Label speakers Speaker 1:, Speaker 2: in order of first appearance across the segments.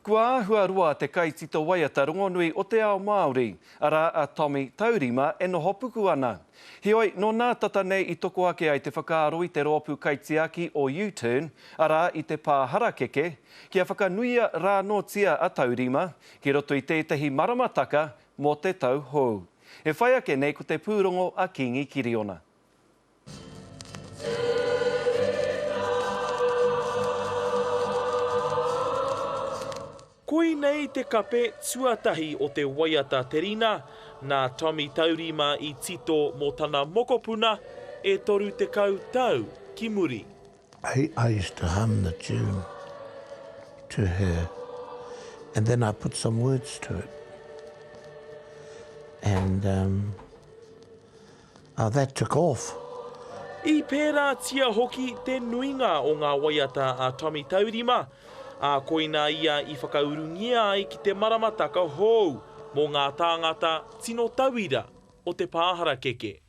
Speaker 1: Kua āhua roa te kaitito waiata rongonui o te ao Māori, arā a Tommy Taurima e noho puku ana. Heoi, nō nā tata nei i toko ake ai te whakaaro i te rōpū kaitiaki o U-Turn, arā i te pā harakeke, kia whakanuia rānōtia a Taurima ki roto i tētahi maramataka mō te tau hou. E whai ake nei ko te pūrongo a Kīngi Kiriona.
Speaker 2: Koinei te kape tuatahi o te waiata Te Rina, nā Tommy Taurima i tito mō tana mokopuna e 30 tau ki muri.
Speaker 3: I, I used to hum the tune to her and then I put some words to it and um, Uh, that took off.
Speaker 2: I pērātia hoki te nuinga o ngā waiata a Tommy Taurima, ā, koinā ia i whakaurungia ai ki te maramataka hou mō ngā tāngata tino tauira o te pā harakeke.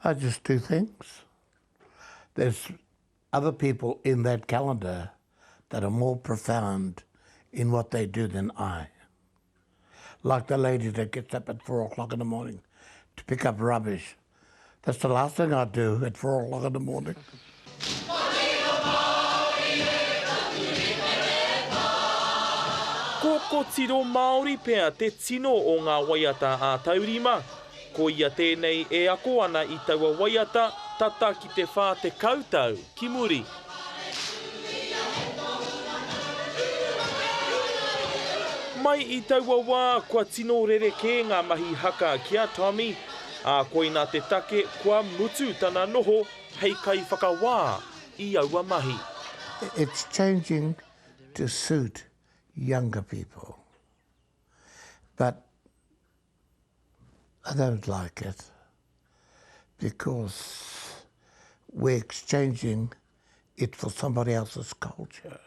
Speaker 3: I just do things. There's other people in that calendar that are more profound in what they do than I. Like the lady that gets up at four o'clock in the morning to pick up rubbish. That's the last thing I do at four o'clock in the morning.
Speaker 2: Ko Kotiro Māori pea te tino o ngā waiata a Taurima. Ko ia tēnei e ako ana i taua waiata tata ki te 40 tau ki muri. Mai i taua wā kua tino rerekē ngā mahi haka ki a Tommy, ā, koinā te take kua mutu tana noho hei kaiwhakawā i aua mahi.
Speaker 3: It's changing to suit younger people but I don't like it because we're exchanging it for somebody else's culture.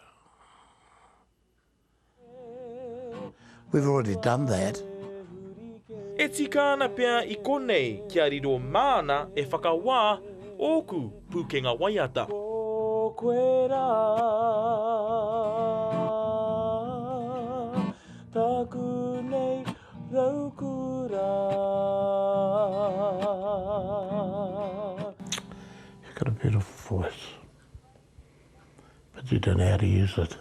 Speaker 3: We've already done that.
Speaker 2: E tika ana pea i konei kia riro māna e whakawā ōku pūkenga waiata. Ko koe rā taku nei Raukura.
Speaker 3: You've got a beautiful voice, but you don't know how to use it.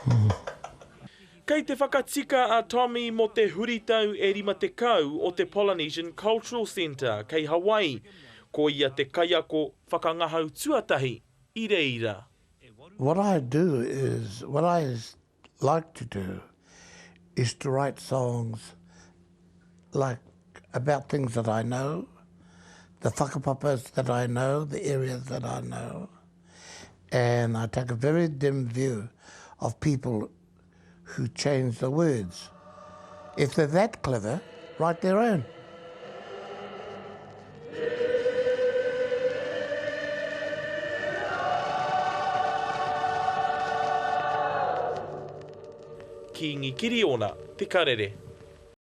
Speaker 3: Mm.
Speaker 2: Kei te whakatika a Tommy mō te huritau e 50 o te Polynesian Cultural Centre kei Hawaii. Ko ia te kaiako whakangahau tuatahi i reira.
Speaker 3: What I do is, what I like to do is to write songs like about things that I know, the whakapapas that I know, the areas that I know. And I take a very dim view of people who change the words. If they're that clever, write their own.
Speaker 2: Kīngi Kiriona, Te Karere.